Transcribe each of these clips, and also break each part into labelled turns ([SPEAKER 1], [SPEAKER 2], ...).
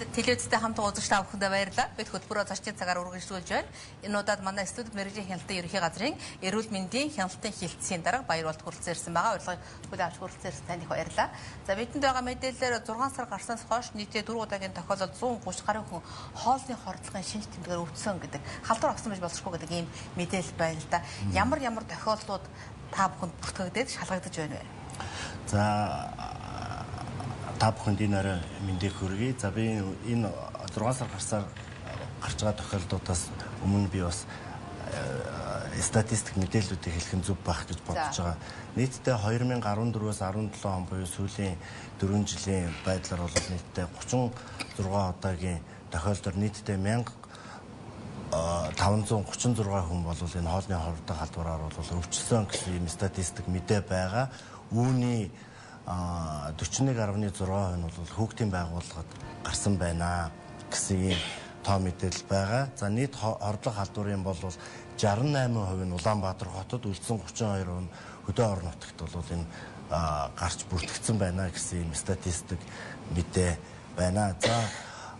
[SPEAKER 1] Телевизтэй хамт уулзагч та бүхэндээ баярлалаа. Бид хөтөлбөрөө зочдын цагаар үргэлжлүүлж байна. Энэ удаад манай студид мэргэжлийн хяналтын ерөнхий газрын эрүүл мэндийн хяналтын хилцээний дарга Баярболд хүрэлцэн ирсэн байгаа. Урилгыг хүлээн авч хүрэлцэн ирсэн танд их баярлалаа. За, бидэнд байгаа мэдээлэлээр 6 сар гарснаас хойш нийтдээ 4 удаагийн тохиолдолд 130 гаруй хүн хоолны хордлогын шинж тэмдгээр өвдсөн гэдэг, халдвар авсан байж болзошгүй гэдэг ийм мэдээлэл байна л да. Ямар ямар тохиолдлууд та бүхэнд бүртгэгдээд шалгагдаж байна вэ?
[SPEAKER 2] За, та бүхэнд энэ орой мэндийг хүргэе. За, би энэ 6 сар гарсаар гарч байгаа тохиолдлуудаас өмнө би бас статистик мэдээллүүдийг хэлэх нь зөв байх гэж бодож байгаа. Нийтдээ 2014-өөс 17 он буюу сүүлийн 4 жилийн байдлаар бол нийтдээ 36 удаагийн тохиолдолд нийтдээ 1536 хүн бол энэ хоолны хордог халдвараар бол өвчлсөн гэсэн ийм статистик мэдээ байгаа. Үүний 41.6% нь бол хүүхдийн байгууллагад гарсан байна гэсэн ийм тоо мэдээлэл байгаа. За, нийт хордлого халдварын бол 68% нь Улаанбаатар хотод, үлдсэн 32% нь хөдөө орон нутагт бол энэ гарч бүртгэгдсэн байна гэсэн ийм статистик мэдээ байна. За,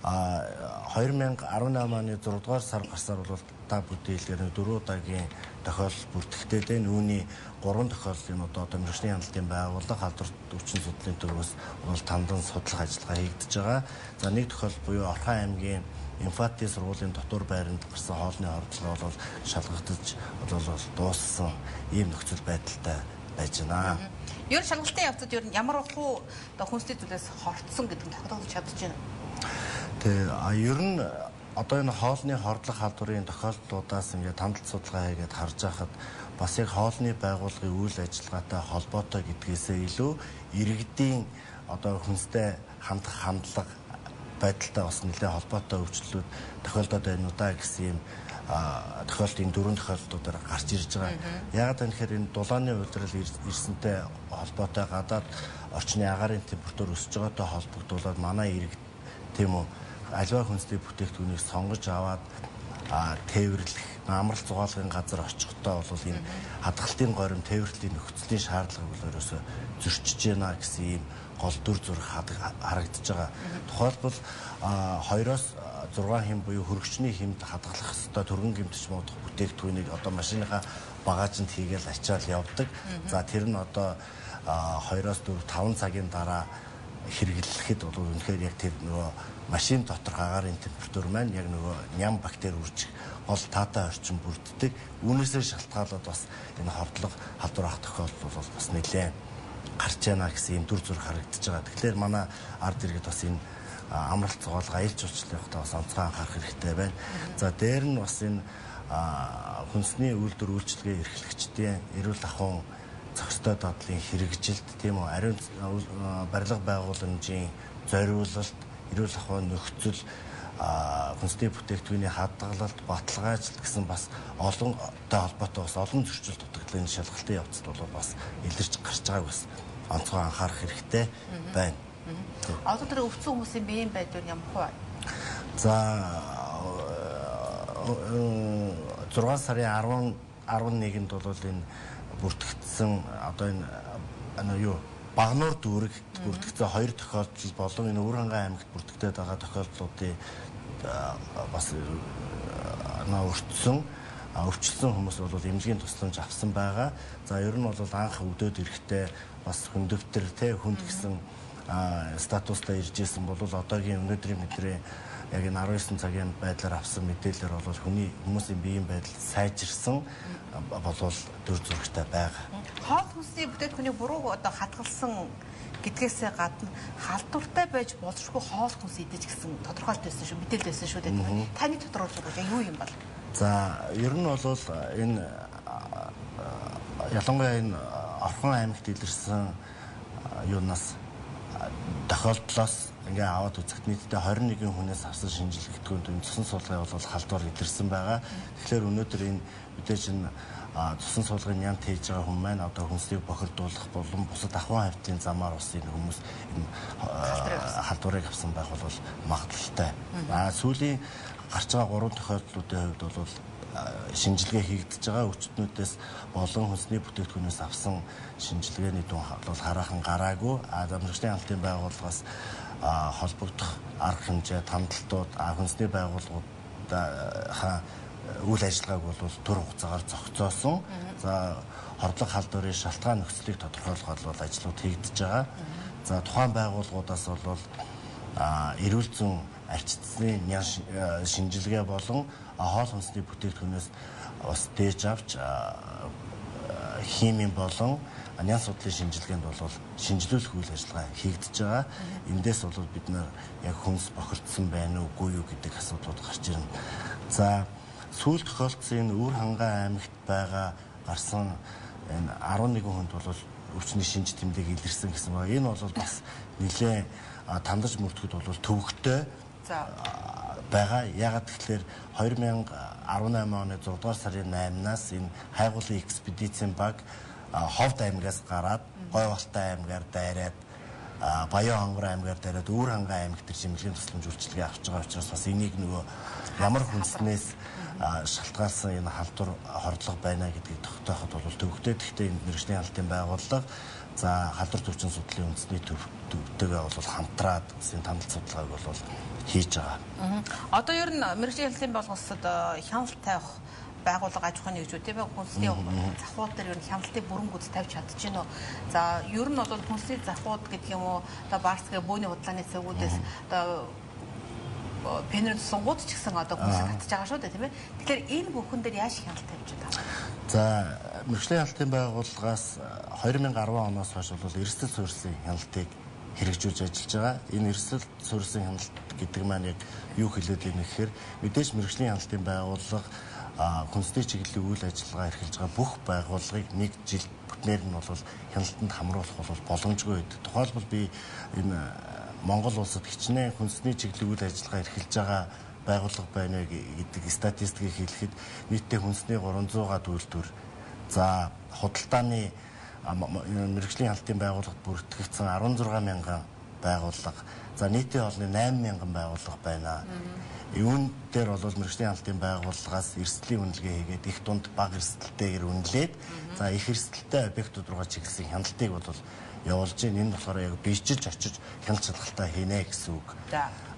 [SPEAKER 2] 2018 оны 6 дугаар сар гарсаар бол та бүдий хэлгээр 4 удаагийн тохиолдол бүртгэгдээд байна. Үүний 3 тохиолдлын одоо мэргэжлийн хяналтын байгууллага халдварт өвчин судлалын төвөөс бол тандан судлах ажиллагаа хийгдэж байгаа. За, нэг тохиолдол буюу Орхон аймгийн Эмфати сургуулийн дотор байранд гарсан хоолны хордлого бол шалгагдаж бол дууссан ийм нөхцөл байдалтай байж байна.
[SPEAKER 1] Ер нь шалгалтын явцад ер нь ямар хуу одоо хүнсний зүйлээс хорцсон гэдэг нь тогтоож чадж байна?
[SPEAKER 2] Тэ, ер нь одоо энэ хоолны хордлого халдварын тохиолдлуудаас ингээд тандалт судалгаа хийгээд харж байхад бас яг хоолны байгууллагын үйл ажиллагаатай холбоотой гэдгээсээ илүү иргэдийн одоо хүнстэй хандах хандлага байдалтай бас нэлээд холбоотой өвчлөлүүд тохиолдоод байна уу да гэсэн юм тохиолдлын дөрвөн тохиолдлуудаар гарч ирж байгаа. Яагаад гэхээр энэ дулааны улирал ирсэнтэй холбоотой гадаад орчны агаарын температур өсөж байгаатай холбогдуулаад манай иргэд, тийм үү, аливаа хүнсний бүтээгдэхүүнийг сонгож аваад тээвэрлэх, амралт зугаалгын газар очихдоо бол энэ хадгалтын горим, тээвэрлэлийн нөхцөлийн шаардлагыг бол ерөөсөө зөрчиж байна гэсэн ийм гол дүр зураг харагдаж байгаа. Тухайлбал 2-оос 6 хэм буюу хөргөчний хэмд хадгалах ёстой түргэн гэмтэж муудах бүтээгдэхүүнийг одоо машиныхаа багажинд хийгээл ачаал явдаг. За, тэр нь одоо 2-оос 4 5 цагийн дараа хэрэглэхэд бол үнэхээр яг тэр нөгөө машин доторх агаарын температур маань яг нөгөө ням бактери үржих гол таатай орчин бүрддэг. Үүнээсээ шалтгаалаад бас энэ хордлого халдвар авах тохиолдол бол бас нэлээд гарч яана гэсэн ийм дүр зураг харагдаж байгаа. Тэгэхээр манай ард иргэд бас энэ амралт зугаалга, аялал жуулчлал явахдаа бас онцгой анхаарах хэрэгтэй байна. За, дээр нь бас энэ хүнсний үйлдвэр үйлчилгээ эрхлэгчдийн эрүүл ахуйн зохистой дадлын хэрэгжилт, тийм үү, ариун барилга байгууламжийн зориулалт, эрүүл ахуйн нөхцөл, хүнсний бүтээгдэхүүний хадгалалт, баталгаачлалт гэсэн бас олонтой холбоотой бас олон зөрчил дутагдлын шалгалтын явцад бол бас илэрч гарч байгааг бас онцгой анхаарах хэрэгтэй байна.
[SPEAKER 1] Одоо тэр өвцөн хүмүүсийн биеийн байдал ямар вэ?
[SPEAKER 2] За, 6 сарын 11-нд бол энэ бүртгэгдсэн одоо энэ юу Багнуур дүүрэгт бүртгэгдсэн 2 тохиолдол болон энэ Өвөрхангай аймагт бүртгэгдээд байгаа тохиолдлуудын бас өртсөн өвчлсөн хүмүүс бол эмнэлгийн тусламж авсан байгаа. За, ер нь бол анх өвдөд ирэхдээ бас хүндөвтөр те хүнд гэсэн статустай ирж исэн бол одоогийн өнөөдрийн мэдрээ яг энэ 19 цагийн байдлаар авсан мэдээлэлээр бол хүний хүмүүсийн биеийн байдал сайжирсан болвол дүр зурагтай байгаа.
[SPEAKER 1] Хоол хүнсний бүтээгдэхүүнийг буруу одоо хадгалсан гэдгээсээ гадна халдвартай байж болзошгүй хоол хүнс идэж гэсэн тодорхойлт байсан шүү, мэдээлэл байсан шүү дээ. Таны тодорхойлол юу юм бол?
[SPEAKER 2] За, ер нь бол энэ ялангуяа энэ Орхон аймагт илэрсэн юунаас тохиолдлоос ингээ аваад үзэхэд нийтдээ 21 хүнээс авсан шинжилгээнд цусан суулгын бол халдвар илэрсэн байгаа. Тэгэхээр өнөөдөр энэ мэдээж энэ цусан суулгын нямт хийж байгаа хүн маань одоо хүнсийг бохирдуулах болон бусад ахуйн хавтын замаар бас энэ хүмүүс энэ халдварыг авсан байх бол магадлалтай. Сүүлийн гарч байгаа 3 тохиолдлуудын хувьд бол шинжилгээ хийгдэж байгаа, өвчтнүүдээс болон хүнсний бүтээгдэхүүнээс авсан шинжилгээний дүн бол хараахан гараагүй. Мэргэжлийн хяналтын байгууллагаас холбогдох арга хэмжээ, тамдалтууд, хүнсний байгууллагуудаа үйл ажиллагааг бол төр хугацаагаар зохицоосон. За хордлого халдварын шалтгаан нөхцөлийг тодорхойлох бол ажлууд хийгдэж байгаа. За тухайн байгууллагуудаас бол эрүүл зүйн арчицны нян шинжилгээ болон хоол хүнсний бүтээгдэхүүнээс бас дээж авч химийн болон нян судлалын шинжилгээнд бол шинжилүүлэх үйл ажиллагаа хийгдэж байгаа. Эндээс бол бид нар яг хүнс бохирдсон байна уу, үгүй юу гэдэг асуудлууд гарч ирнэ. За сүүл тохиолдсон энэ Өвөр Хангай аймагт байгаа гарсан энэ 11 хүнд бол өвчний шинж тэмдэг илэрсэн гэсэн байна. Энэ бол бас нэлээд тандаж мөрдөхөд бол төвөгтэй байгаа. Яагаад гэвэл 2018 оны 6 дугаар сарын 8-наас энэ хайгуулын экспедицийн баг Ховд аймагаас гараад Гойвалтай аймгаар дайраад Баян хонгор аймгаар дайраад Өвөр Хангай аймаг дээр чимэглэлийн тусламж үйлчилгээ авч байгаа учраас бас энийг нөгөө ямар хүнснээс шалтгаалсан энэ халдвар хордлого байна гэдгийг тогтооход бол төвөгтэй. Гэхдээ энэ мэргэжлийн хяналтын байгууллага за халдвар төвчин судлалын үндэсний төвтэйгээ бол хамтраад энэ тандалт судалгааг бол хийж байгаа.
[SPEAKER 1] Одоо ер нь мэргэжлийн хяналтын байгууллагад хяналт тавих байгууллага аж ахуйн нэгжүүд тийм ээ хүнсний захууд дээр ер нь хяналтыг бүрэн гүйц тавьж чадчих гэнэ үү? За ер нь бол хүнсний захууд гэдэг юм уу одоо барцгийн бөөний худалдааны цэгүүдээс одоо пенер сунгууд ч гэсэн одоо хүнсийг татж байгаа шүү дээ тийм ээ. Тэгэхээр энэ бүхэн дээр яаж хяналт тавьж байгаа?
[SPEAKER 2] За мэргэжлийн хяналтын байгууллагаас 2010 оноос хойш бол эрсдэл суурьсан хяналтыг хэрэгжүүлж ажиллаж байгаа. Энэ эрсдэл суурьсан хяналт гэдэг маань яг юу хэлээд байна гэхээр мэдээж мэргэжлийн хяналтын байгууллага хүнсний чиглэлийн үйл ажиллагаа эрхэлж байгаа бүх байгууллагыг нэг жил бүтнээр нь бол хяналтанд хамруулах бол боломжгүй байдаг. Тухайлбал би энэ Монгол улсад хичнээн хүнсний чиглэлийн үйл ажиллагаа эрхэлж байгаа байгууллага байна гэдэг статистикийг хэлэхэд нийтдээ хүнсний 300 үйлдвэр, за худалдааны мэргэжлийн хяналтын байгууллагад бүртгэгдсэн 16 мянган байгууллага, за нийтийн хоолны 8 мянган байгууллага байна. Юун дээр бол мэргэжлийн хяналтын байгууллагаас эрсдлийн үнэлгээ хийгээд их дунд бага эрсдэлтэйгээр үнэлээд за их эрсдэлтэй объектууд руугаа чиглэсэн хяналтыг бол явуулж байна. Энэ болохоор яг бичиж очиж хяналт шалгалтаа хийнэ гэсэн үг.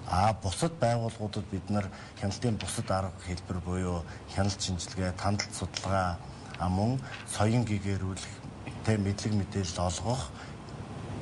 [SPEAKER 2] А бусад байгууллагуудад бид нар хяналтын бусад арга хэлбэр буюу хяналт шинжилгээ, тандалт судалгаа, мөн соён гэгэрүүлэх, тэ мэдлэг мэдээлэл олгох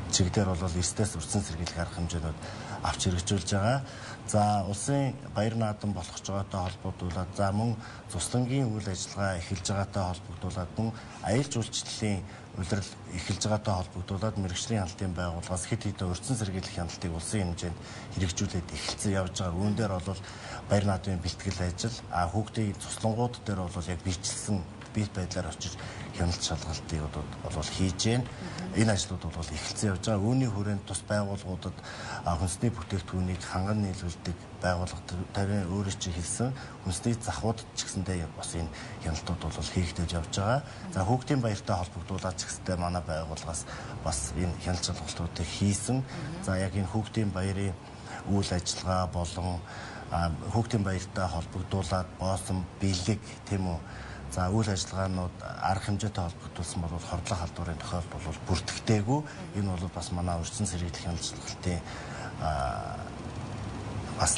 [SPEAKER 2] чиглэлээр бол эрсдээс урьдчилан сэргийлэх арга хэмжээнүүд авч хэрэгжүүлж байгаа. За улсын баяр наадам болох ч байгаатай холбогдуулаад, за мөн цуслангийн үйл ажиллагаа эхэлж байгаатай холбогдуулаад, мөн аялал жуулчлалын улирал эхэлж байгаатай холбогдуулаад мэргэжлийн хяналтын байгууллагаас хэд хэдэн урьдчилан сэргийлэх хяналтыг улсын хэмжээнд хэрэгжүүлээд эхэлсэн явж байгаа. Үүн дээр бол баяр наадмын бэлтгэл ажил, хүүхдийн цуслангууд дээр бол яг бичлсэн бит байдлаар очиж хяналт шалгалтыг бол хийж байна. Энэ ажлууд бол эхэлсэн явж байгаа. Үүний хүрээнд тус байгууллагуудад хүнсний бүтээгдэхүүнийг ханган нийлүүлдэг байгууллага тавин өөрөө чи хэлсэн хүнсний захууд ч гэсэндээ бас энэ хяналтууд бол хийгдэж явж байгаа. За хүүхдийн баяртай холбогдуулаад ч гэсэндээ манай байгууллагаас бас энэ хяналт шалгалтуудыг хийсэн. За яг энэ хүүхдийн баярын үйл ажиллагаа болон хүүхдийн баяртай холбогдуулаад боосон бэлэг тийм үү, за үйл ажиллагаанууд арга хэмжээтэй холбогдуулсан бол хордлого халдварын тохиолдол бол бүртгэдэггүй. Энэ бол бас манай урьдчилан сэргийлэх хяналт шалгалтын бас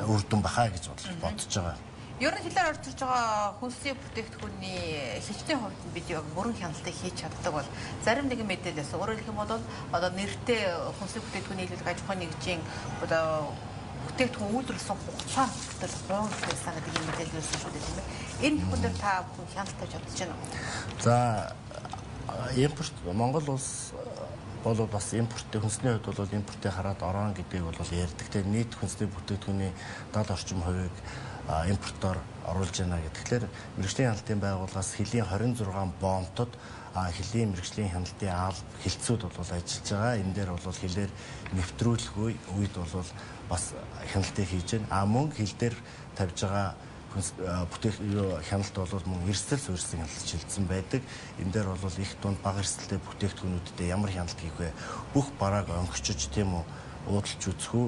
[SPEAKER 2] үр дүн баха гэж бодож байгаа.
[SPEAKER 1] Ер нь хэлээр орж ирж байгаа хүнсний бүтээгдэхүүний хичнээн хувьд нь бид яг бүрэн хяналтыг хийж чаддаг бол зарим нэгэн мэдээлэлээс өөрөөр хэлэх юм бол одоо нэртэй хүнсний бүтээгдэхүүний нийлүүлэх аж ахуйн нэгжийн одоо бүтээгдэхүүн үйлдвэрлэсэн хугацаа хүртэл 3 байсан гэдэг юм мэдээлэл байсан шүү дээ тийм ээ. Энэ бүхэн дээр та бүхэн хяналт тавьж чадчих байна уу?
[SPEAKER 2] За импорт Монгол улс бол бас импортын хүнсний хувьд бол импортыг хараад орон гэдгийг бол ярьдаг. Тэгээ нийт хүнсний бүтээгдэхүүний 70 орчим хувийг импортоор оруулж байна гэх. Тэгэхээр мэргэжлийн хяналтын байгууллагаас хөлийн 26 бомтод хөлийн мэргэжлийн хяналтын аал хилцүүд бол ажиллаж байгаа. Энэ дээр бол хилээр нэвтрүүлэх үед бол бас хяналтыг хийж байна. А мөн хил дээр тавьж байгаа хяналт бол мөн эрсдэл суурьсан хяналт шилжсэн байдаг. Энэ дээр бол их дунд бага эрсдэлтэй бүтээгдэхүүнүүдэд ямар хяналт хийх вэ? Бүх барааг онгочж тийм үү уудалж үзэх үү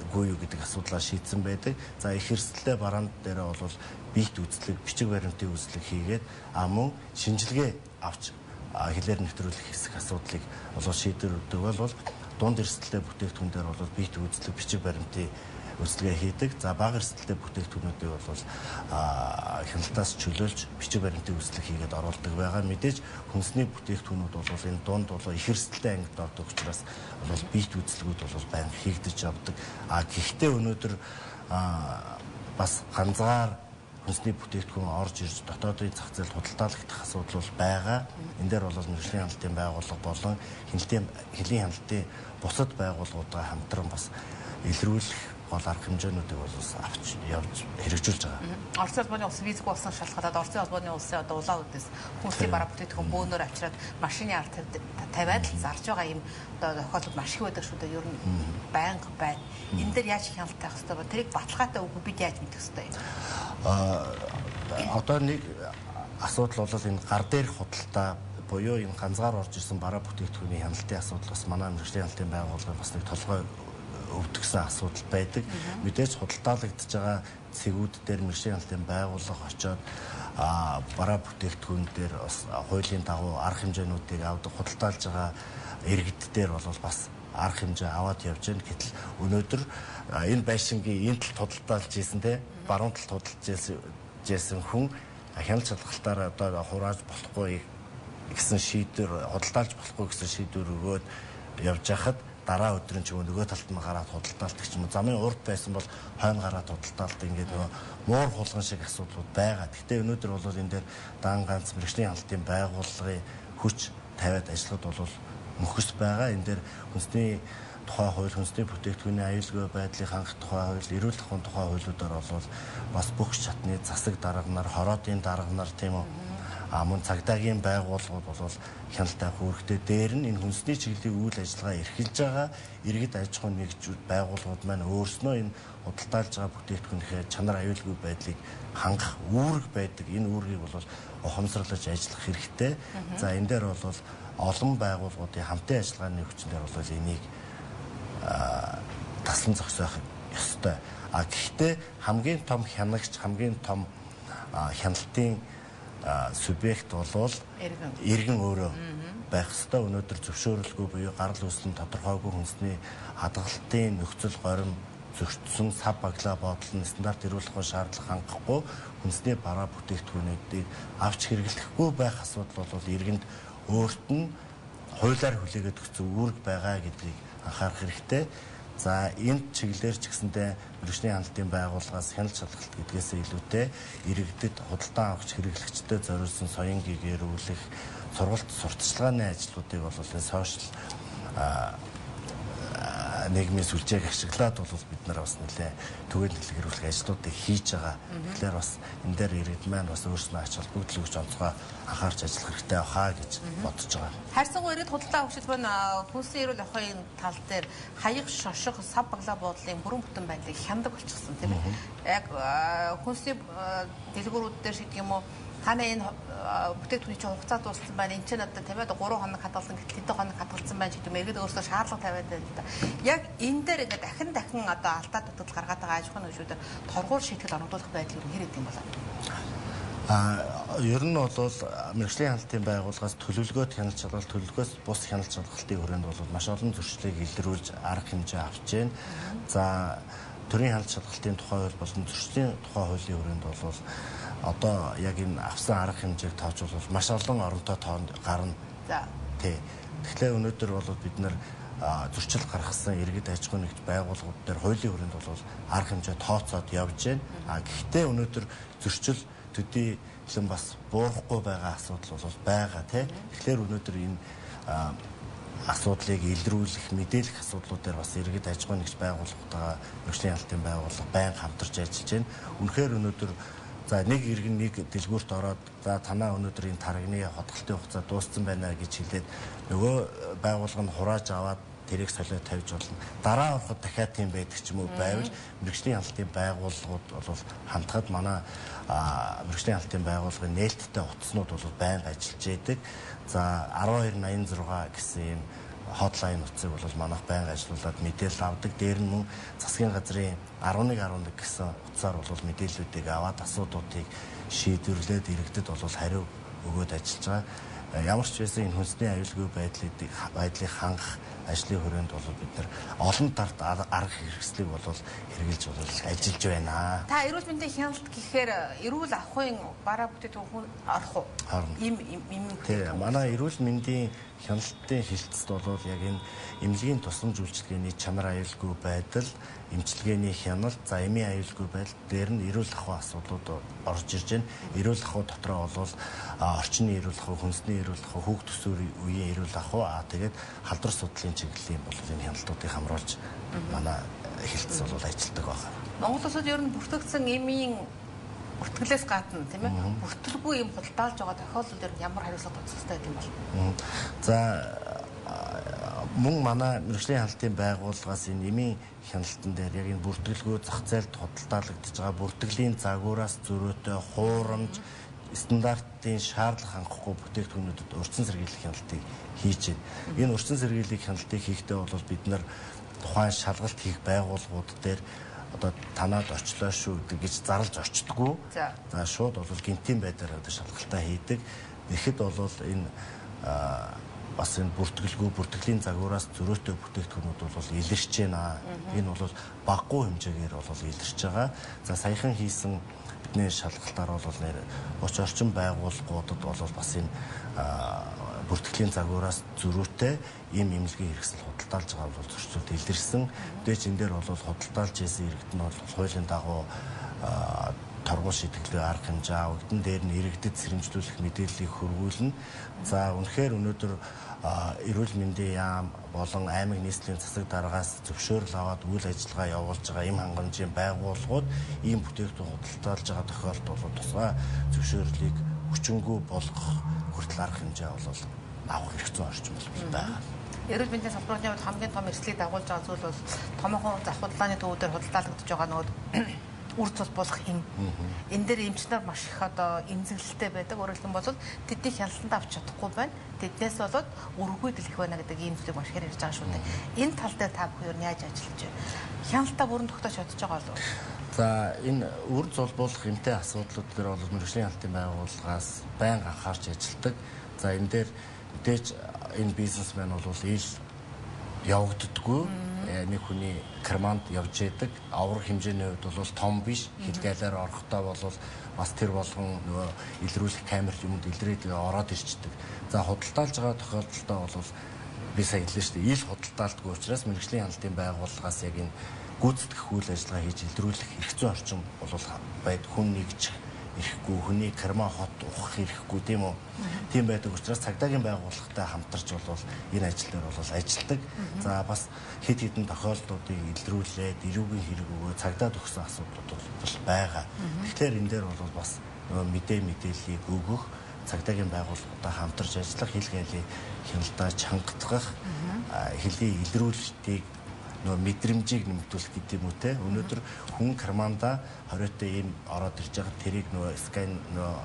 [SPEAKER 2] үгүй юу гэдэг асуудлаа шийдсэн байдаг. За их эрсдэлтэй бараанд дээр бол биет үзлэг, бичиг баримтын үзлэг хийгээд мөн шинжилгээ авч хилээр нэвтрүүлэх хэсэг асуудлыг бол шийдвэр өгдөг бол Дунд эрсдэлтэй бүтээгдэхүүн дээр бол биет үйлчлэг, бичиг баримтын үйлчилгээ хийдэг. За бага эрсдэлтэй бүтээгдэхүүнүүдийг бол хяналтаас чөлөөлж бичиг баримтын үйлчлэг хийгээд оруулдаг байгаа. Мэдээж хүнсний бүтээгдэхүүнүүд бол энэ дунд бол их эрсдэлтэй ангид ордог учраас бол биет үйлчлэгүүд бол байнга хийгдэж явдаг. А гэхдээ өнөөдөр бас ганцаар хүнсний бүтээгдэхүүн орж ирж дотоодын зах зээлд худалдаалагдах асуудал бол байгаа. Энэ дээр бол мэргэжлийн хяналтын байгууллага болон хөлийн хяналтын бусад байгууллагуудаа хамтран бас илрүүлэх гол арга хэмжээнүүдийг бол авч явж хэрэгжүүлж байгаа.
[SPEAKER 1] Оросын холбооны улс визгүй болсон шалтгаалаад Оросын холбооны улсын одоо улаан үдээс хүнсний бараа бүтээгдэхүүн бөөнөр авчираад машины ард тавиад л зарж байгаа юм одоо тохиолдол маш их байдаг шүү дээ. Ер нь байнга байна. Энэ дээр яаж хяналт тавих ёстой вэ? Тэрийг баталгаатай үгүй бид яаж мэдэх ёстой юм?
[SPEAKER 2] Одоо нэг асуудал бол энэ гар дээрх худалдаа буюу энэ ганцаар орж ирсэн бараа бүтээгдэхүүний хяналтын асуудал бас манай мэргэжлийн хяналтын байгууллагын бас нэг толгой өвдөгсөн асуудал байдаг. Мэдээж худалдаалагдж байгаа цэгүүд дээр мэргэжлийн хяналтын байгууллага очиод бараа бүтээгдэхүүн дээр бас хуулийн дагуу арга хэмжээнүүдийг авдаг, худалдаалж байгаа иргэд дээр бол бас арга хэмжээ аваад явж байна. Гэтэл өнөөдөр энэ байшингийн энэ талд худалдаалж ийсэн те баруун талд худалдаж ийсэн хүн хяналт шалгалтаараа одоо хурааж болохгүй гэсэн шийдвэр, худалдаалж болохгүй гэсэн шийдвэр өгөөд явж байхад дараа өдрийн ч юм уу нөгөө талд нь гараад худалдаалдаг ч юм уу, замын урд байсан бол хойно гараад худалдаалдаг, ингээд нөгөө муур хулган шиг асуудлууд байгаа. Гэхдээ өнөөдөр бол энэ дээр даан ганц мэргэжлийн хяналтын байгууллагын хүч тавиад ажиллахад бол мөхөс байгаа. Энэ дээр хүнсний тухай хууль, хүнсний бүтээгдэхүүний аюулгүй байдлыг хангах тухай хууль, эрүүл ахуйн тухай хуулиудаар бол бас бүх шатны засаг дарга нар, хороодын дарга нар тийм үү, мөн цагдаагийн байгууллагууд бол хяналт тавих үүрэгтэй. Дээр нь энэ хүнсний чиглэлийн үйл ажиллагаа эрхэлж байгаа иргэд аж ахуйн нэгж байгууллагууд маань өөрснөө энэ худалдаалж байгаа бүтээгдэхүүнийхээ чанар, аюулгүй байдлыг хангах үүрэг байдаг. Энэ үүргийг бол ухамсарлаж ажиллах хэрэгтэй. За энэ дээр бол олон байгууллагуудын хамтын ажиллагааны хүчнээр бол энийг таслан зогсоох ёстой. А гэхдээ хамгийн том хянагч, хамгийн том хяналтын субъект болвол иргэн өөрөө байх ёстой. Өнөөдөр зөвшөөрлгүй буюу гарал үүсэл нь тодорхойгүй хүнсний хадгалтын нөхцөл горим зөрчсөн, сав баглаа бодол нь стандарт эрүүл ахуйн шаардлага хангахгүй хүнсний бараа бүтээгдэхүүнүүдийг авч хэрэглэхгүй байх асуудал бол иргэнд өөрт нь хуулиар хүлээгээд өгсөн үүрэг байгаа гэдгийг анхаарах хэрэгтэй. За энэ чиглэлээр ч гэсэндээ мэргэжлийн хяналтын байгууллагаас хяналт шалгалт гэдгээсээ илүүтэй иргэдэд худалдан авахч хэрэглэгчдэд зориулсан соён гэгэрүүлэх сургалт сурталчилгааны ажлуудыг бол сошиал нийгмийн сүлжээг ашиглаад бол бид нар бас нэлээ түгээн дэлгэрүүлэх ажлуудыг хийж байгаа. Тэгэхээр бас энэ дээр иргэд маань бас өөрснөө ач холбогдол өгч онцгой анхаарч ажиллах хэрэгтэй байхаа гэж бодож байгаа.
[SPEAKER 1] Харьцангуй иргэд худалдаа авахчид маань хүнсний эрүүл ахуйн тал дээр хаяг, шошго, сав баглаа буудлын бүрэн бүтэн байдлыг хяндаг болчихсон тийм ээ. Яг хүнсний дэлгүүрүүд дээр шиг юм уу, таны энэ бүтээгдэхүүний чинь хугацаа дууссан байна. Энд чинь одоо 53 хоног хадгалсан гэтэл хэдэн хоног хадгалсан байна гэдэг юм. Иргэд өөрсдөө шаардлага тавиад байна л да. Яг энэ дээр ингээд дахин дахин одоо алдаа дутагдал гаргаад байгаа аж ахуйн нэгжүүдээр торгуур шийтгэл оногдуулах байдал юу хэр идэм болоо?
[SPEAKER 2] Ер нь бол мэргэжлийн хяналтын байгууллагаас төлөвлөгөөт хяналт шалгалт, төлөвлөгөөс бус хяналт шалгалтын хүрээнд бол маш олон зөрчлийг илрүүлж арга хэмжээ авч байна. За төрийн хяналт шалгалтын тухай хууль болон зөрчлийн тухай хуулийн хүрээнд бол одоо яг энэ авсан арга хэмжээг тооцоолбол маш олон оронтой тоонд гарна.
[SPEAKER 1] За.
[SPEAKER 2] Тий. Тэгэхээр өнөөдөр бол бид нар зөрчил гаргасан иргэд аж ахуйн нэгж байгууллагууд дээр хуулийн хүрээнд бол арга хэмжээ тооцоод явж байна. А гэхдээ өнөөдөр зөрчил төдийлөн бас буурахгүй байгаа асуудал бол байгаа тий. Тэгэхээр өнөөдөр энэ асуудлыг илрүүлэх, мэдээлэх асуудлууд дээр бас иргэд аж ахуйн нэгж байгууллагатайгаа мэргэжлийн хяналтын байгууллага байнга хамтарч ажиллаж байна. Үнэхээр өнөөдөр за нэг иргэн нэг дэлгүүрт ороод за танаа өнөөдөр энэ тарагны хадгалтын хугацаа дууссан байна гэж хэлээд нөгөө байгууллага нь хурааж аваад тэрийг солиод тавьж болно. Дараа ороход дахиад тийм байдаг ч юм уу байвал мэргэжлийн хяналтын байгууллагууд бол хандхад манай мэргэжлийн хяналтын байгууллагын нээлттэй утаснууд бол байнга ажиллаж байдаг. За 1286 гэсэн юм хотлайн утсыг бол манайх байнга ажиллуулад мэдээлэл авдаг. Дээр нь мөн засгийн газрын 1111 гэсэн утсаар бол мэдээллүүдийг аваад асуудлуудыг шийдвэрлээд иргэдэд бол хариу өгөөд ажиллаж байгаа. Ямар ч байсан энэ хүнсний аюулгүй байдлыг хангах ажлын хүрээнд бол бид нар олон талд арга хэрэгслийг бол хэрэгжилж бол ажиллаж байна.
[SPEAKER 1] Та эрүүл мэндийн хяналт гэхээр эрүүл ахуйн бараа бүтээгдэхүүн орох уу? Им им
[SPEAKER 2] Тийм, манай эрүүл мэндийн хяналтын хилцэд бол яг энэ эмнэлгийн тусламж үйлчилгээний чанар аюулгүй байдал, эмчилгээний хяналт, за эмийн аюулгүй байдал дээр нь эрүүл ахуй асуудлууд орж ирж байна. Эрүүл ахуй дотроо бол орчны эрүүл ахуй, хүнсний эрүүл ахуй, хүүхд төсвөр үеийн эрүүл ахуй, тэгээд халдвар судлалын чиглэлийн бол энэ хяналтуудыг хамруулж манай хилцс бол ажилладаг байна.
[SPEAKER 1] Монгол улсад ер нь бүртгэгдсэн эмийн бүртгэлээс гадна тийм ээ бүртгэлгүй юм худалдаалж байгаа тохиолдолд ер нь ямар хариуцлага тооцоолттой байдаг юм бол?
[SPEAKER 2] За мөн манай мэргэжлийн хяналтын байгууллагаас энэ эмийн хяналтан дээр яг энэ бүртгэлгүй зах зээлд худалдаалагдж байгаа бүртгэлийн загвараас зөрөөтэй хуурамч стандартын шаардлага хангахгүй бүтээгдэхүүнүүдэд урьдчилан сэргийлэх хяналтыг хийж байна. Энэ урьдчилан сэргийлэх хяналтыг хийхдээ бол бид нар тухайн шалгалт хийх байгууллагууд дээр одоо танаад очлоо шүү гэж зарлж очдгоо. За шууд бол гинтийн байдлаар одоо шалгалтаа хийдэг. Тэгэхэд бол энэ бас энэ бүртгэлгүй бүртгэлийн загвараас зөрөөтэй бүтээгдэхүүнүүд бол илэрч байна. Энэ бол багагүй хэмжээгээр бол илэрч байгаа. За саяхан хийсэн бидний шалгалтаар бол нэр 30 орчим байгууллагуудад бол бас энэ бүртгэлийн загвараас зөрүүтэй ийм эмнэлгийн хэрэгсэл худалдаалж байгаа бол зөрчилд илэрсэн. Мэдээж энэ дээр бол худалдаалж хийсэн иргэд нь бол хуулийн дагуу торгуул шийтгэлээ арга хэмжээ авагдан дээр нь иргэдэд сэрэмжлүүлэх мэдээллийг хөрвүүлнэ. За үнэхээр өнөөдөр эрүүл мэндийн яам болон аймаг нийслэлийн засаг даргаас зөвшөөрөл аваад үйл ажиллагаа явуулж байгаа эм хангамжийн байгууллагууд ийм бүтээгдэхүүн худалдаалж байгаа тохиолдолд бол тусгай зөвшөөрлийг хүчингү болгох хүртэл арга хэмжээ бол авах хэрэгцээ орчин бол байгаа.
[SPEAKER 1] Эрүүл мэндийн салбарын хувьд хамгийн том эрсдлийг дагуулж байгаа зүйл бол томоохон зах худалдааны төвүүдээр худалдаалагдаж байгаа нөгөө үр цус болох юм. Энэ дээр эмч нар маш их одоо эмзэглэлтэй байдаг. Өөрөөр хэлэх юм бол тэдний хяналтанд авч чадахгүй байна. Тэднээс болоод өргөй дэлэх байна гэдэг ийм зүйлийг маш ихээр ярьж байгаа шүү дээ. Энэ тал дээр та бүхэн яаж ажиллаж байна? Хяналтаа бүрэн тогтоож чадж байгаа болов уу?
[SPEAKER 2] За энэ үр зулбуулах эмтэй асуудлууд дээр бол мэргэжлийн хяналтын байгууллагаас байнга анхаарч ажилладаг. За энэ дээр мэдээж энэ бизнесмен бол ил явагддаггүй. Нэг хүний карманд явж яадаг. Аврах хэмжээний хувьд бол том биш. Хил галаар орохдоо бол бас тэр болгон нөгөө илрүүлэх камер юмд илрээд ороод ирчдэг. За худалдаалж байгаа тохиолдолдоо бол би сая хэллээ шүү дээ. Ил худалдаалдгүй учраас мэргэжлийн хяналтын байгууллагаас яг энэ гүйцэтгэх үйл ажиллагаа хийж илрүүлэх эрх зүйн орчин бол байд. Хүн нэгж ирэхгүй, хүний карман хот ухах ирэхгүй тийм үү? Тийм байдаг учраас цагдаагийн байгууллагатай хамтарч бол энэ ажил дээр бол ажилладаг. За бас хэд хэдэн тохиолдлуудыг илрүүлээд эрүүгийн хэрэг өгөө цагдаад өгсөн асуудлууд бол байгаа. Тэгэхээр энэ дээр бол бас нөгөө мэдээллийг өгөх, цагдаагийн байгууллагатай хамтарч ажиллах, хил галийн хяналтаа чангатгах, хөлийн илрүүлэлтийг нөгөө мэдрэмжийг нэмэгдүүлэх гэдэг юм уу те. Өнөөдөр хүн карманда 20-тэй ийм ороод ирж байгаа тэрийг нөгөө скан нөгөө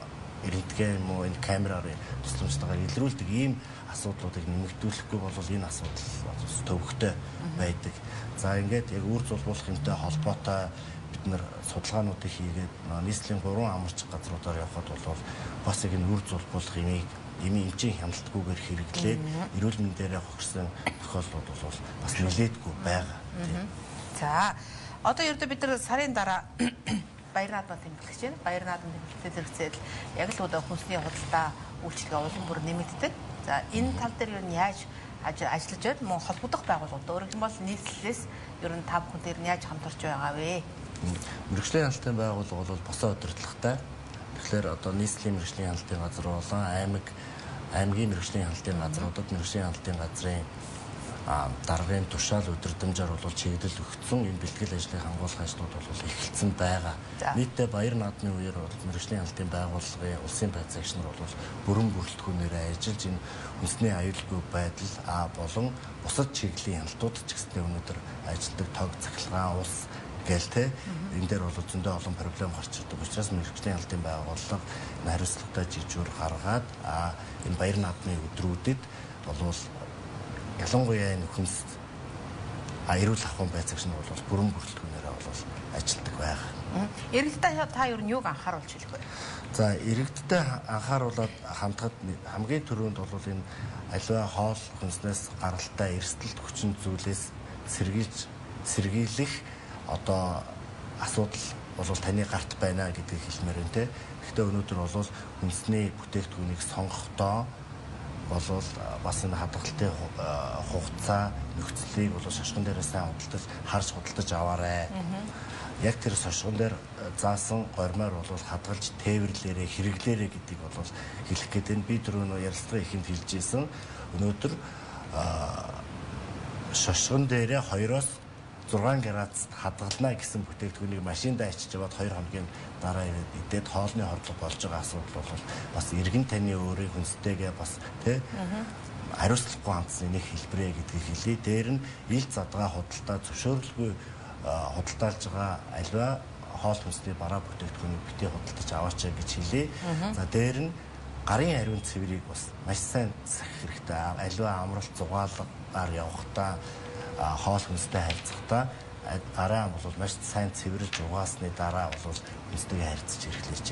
[SPEAKER 2] рентген юм уу энэ камераар тусламжтайгаар илрүүлдэг ийм асуудлуудыг нэмэгдүүлэхгүй бол энэ асуудал төвөгтэй байдаг. За ингээд яг үр зулбуулах юмтай холбоотой бид нар судалгаануудыг хийгээд нийслэлийн 3 амарч газруудаар явхад бол бас яг энэ үр зулбуулах имийг эмийн эмчийн хяналтгүйгээр хэрэглээд эрүүл мэндээрээ хохирсон тохиолдлууд бол бас нэлээдгүй байгаа.
[SPEAKER 1] За одоо ердөө бид нар сарын дараа Баяр наадмаа тэмдэглэж байна. Баяр наадам тэмдэглэхтэй зэрэгцээд яг л одоо хүнсний худалдаа үйлчилгээ улам бүр нэмэгддэг. За энэ тал дээр ер нь яаж ажиллаж байна? Мөн холбогдох байгууллагууд өөрөөр хэлбэл нийслэлээс ер нь та бүхэн дээр нь яаж хамтарч байгаа вэ?
[SPEAKER 2] Мэргэжлийн хяналтын байгууллага бол босоо удирдлагатай. Тэгэхээр одоо нийслэлийн мэргэжлийн хяналтын газар болон аймгийн мэргэжлийн хяналтын газруудад мэргэжлийн хяналтын газрын даргын тушаал удирдамжаар бол чиглэл өгсөн энэ бэлтгэл ажлыг хангуулах ажлууд бол эхэлсэн байгаа. Нийтдээ баяр наадмын үеэр бол мэргэжлийн хяналтын байгууллагын улсын байцаагч нар бол бүрэн бүрэлдэхүүнээр ажиллаж энэ үндэсний аюулгүй байдал болон бусад чиглэлийн хяналтууд ч гэсэндээ өнөөдөр ажилладаг тог цахилгаан ус гээл те энэ дээр бол зөндөө олон проблем гарч ирдэг учраас мэргэжлийн хяналтын байгууллага энэ хариуцлагатай жижүүр гаргаад энэ баяр наадмын өдрүүдэд болвол ялангуяа энэ хүнс эрүүл ахуйн байцаагч нар бол бүрэн бүрэлдэхүүнээрээ бол ажилладаг байгаа.
[SPEAKER 1] Эргэлдээ та ер нь юуг анхааруулж хэлэх вэ?
[SPEAKER 2] За иргэдтэй анхааруулад хандхад хамгийн түрүүнд бол энэ аливаа хоол хүнснээс гаралтай эрсдэлт хүчин зүйлээс сэргийлэх одоо асуудал бол таны гарт байна гэдгийг хэлмээр байна те. Гэхдээ өнөөдөр бол хүнсний бүтээгдэхүүнийг сонгохдоо бол бас энэ хадгалтын хугацаа нөхцөлийг бол шошгон дээрээ сайн худалдаж харж худалдаж аваарай. Яг тэр шошгон дээр заасан гормоор бол хадгалж тээвэрлээрээ хэрэглээрээ гэдгийг бол хэлэх гээд байна. Би түрүү нөө ярилцлагын эхэнд хэлж ирсэн. Өнөөдөр шошгон дээрээ 2-6 градусд хадгална гэсэн бүтээгдэхүүнийг машиндаа ачиж яваад 2 хоногийн дараа ирээд идээд хоолны хордлого болж байгаа асуудал бол бас иргэн таны өөрийн хүнстэйгээ бас тий хариуцлагагүй хандсны нэг хэлбэрээ гэдгийг хэлье. Дээр нь ил задгаа худалдаа зөвшөөрлгүй худалдаалж байгаа аливаа хоол хүнсний бараа бүтээгдэхүүнийг битгий худалдаж аваач гэж хэлье. За дээр нь гарын ариун цэврийг бас маш сайн сахих хэрэгтэй. Аливаа амралт зугаалгаар явахдаа хоол хүнстэй харьцахдаа гараа бол маш сайн цэвэрлж угаасны дараа бол хүнстэйгээ харьцаж хэрэглээч.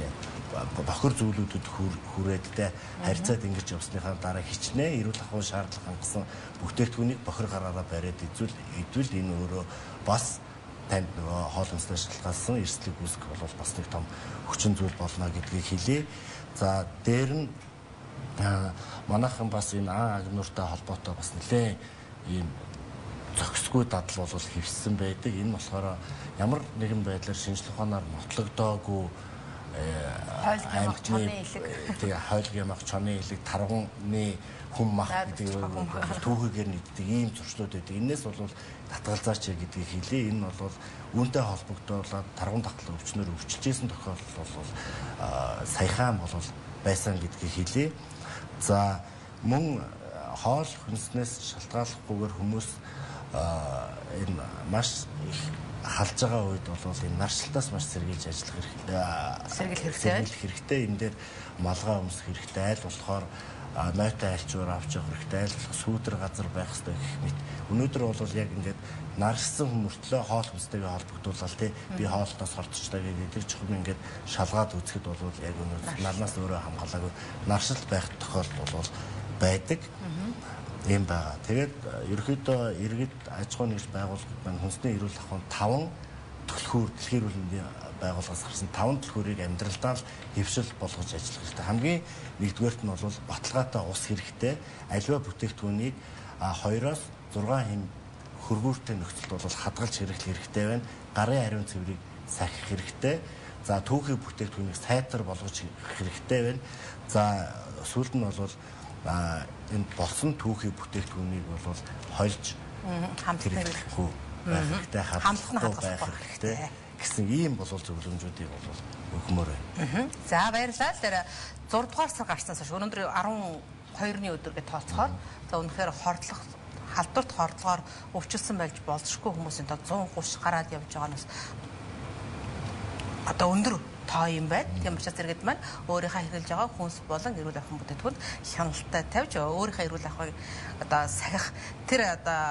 [SPEAKER 2] Бохир зүйлүүдэд хүрээдтэй харьцаад ингэж явсныхаа дараа хичнээн эрүүл ахуйн шаардлага хангасан бүтээгдэхүүнийг бохир гараараа бариад идвэл энэ өөрөө бас танд нөгөө хоол хүнстэй шалтгаалсан эрсдлийг үүсгэх бол бас нэг том хүчин зүйл болно гэдгийг хэлье. За дээр нь манайхан бас энэ ан агнууртай холбоотой бас нэлээ ийм зохисгүй дадал бол хэвссэн байдаг. Энэ болохоор ямар нэгэн байдлаар шинжлэх ухаанаар нотлогдоогүй
[SPEAKER 1] хойлг чонын элэг,
[SPEAKER 2] тий, хойлг ямах чонын элэг, таргууны хүм мах гэдэг түүхэгээр нэгддэг ийм зуршлууд байдаг. Энээс бол татгалзаач гэдгийг хэлье. Энэ бол үүнтэй холбогдуулаад таргуун татгалын өвчнөр өвчлөжсэн тохиолдол бол саяхан бол байсан гэдгийг хэлье. За мөн хоол хүнснээс шалтгааллахгүйгээр хүмүүс энэ маш их халж байгаа үед бол энэ наршилтаас маш сэргийлж ажиллах хэрэгтэй.
[SPEAKER 1] Сэргийлэх
[SPEAKER 2] хэрэгтэй. Энэ дээр малгай өмсөх хэрэгтэй. Айл болохоор нойтон альчуур авч явах хэрэгтэй. Айл болох сүүдэр газар байх хэрэгтэй гэх мэт. Өнөөдөр бол яг ингээд наршсан хүмүүртлөө хоол хүнстэйгээ холбогдуулаад тий би хоолтоос хордчихлаа гэдэг тэр чухам ингээд шалгаад үзэхэд бол яг өнөөдөр нарнаас өөрөө хамгаалаагүй наршилт байх тохиолдол бол байдаг. Ийм байгаа. Тэгээд ерөнхийдөө иргэд аж ахуйн нэгж байгууллагууд маань хүнсний эрүүл ахуйн 5 түлхүүр дэлхийн эрүүл мэндийн байгууллагаас гарсан 5 түлхүүрийг амьдралдаа л хэвшил болгож ажиллах хэрэгтэй. Хамгийн нэгдүгээрт нь бол баталгаатай ус хэрэгтэй. Аливаа бүтээгдэхүүнийг 2-оос 6 хэм хөргүүртэй нөхцөлд бол хадгалж хэрэглэх хэрэгтэй байна. Гарын ариун цэврийг сахих хэрэгтэй. За түүхий бүтээгдэхүүнийг сайтар болгож хэрэгтэй байна. За сүүлд нь бол энэ болсон түүхий бүтээгдэхүүнийг бол хольж
[SPEAKER 1] хамтлахгүй
[SPEAKER 2] байх хэрэгтэй, хадгалахгүй байх хэрэгтэй гэсэн ийм бол зөвлөмжүүдийг бол өгмөр
[SPEAKER 1] байна. За баярлалаа. Тэр 6 дугаар сар гарснаас хойш өнөөдөр 12-ны өдөр гэж тооцохоор за үнэхээр хордлох халдварт хордлогоор өвчлсөн байж болзошгүй хүмүүсийн тоо 130 гараад явж байгаа нь бас одоо өндөр тоо юм байна. Тийм учраас иргэд маань өөрийнхөө хэрэглэж байгаа хүнс болон эрүүл ахуйн бүтээгдэхүүнд хяналтай тавьж өөрийнхөө эрүүл ахуйг одоо сахих тэр одоо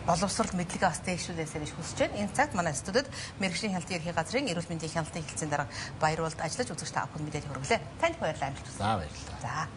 [SPEAKER 1] боловсрол мэдлэгээ бас дээшлүүлээсэй гэж хүсэж байна. Энэ цагт манай студид мэргэжлийн хяналтын ерхий газрын эрүүл мэндийн хяналтын хэлтсийн дарга Баяруулд ажиллаж үзэгч та бүхэнд мэдээлэл хүргэлээ. Танд баярлалаа.
[SPEAKER 2] За баярлалаа.
[SPEAKER 1] За.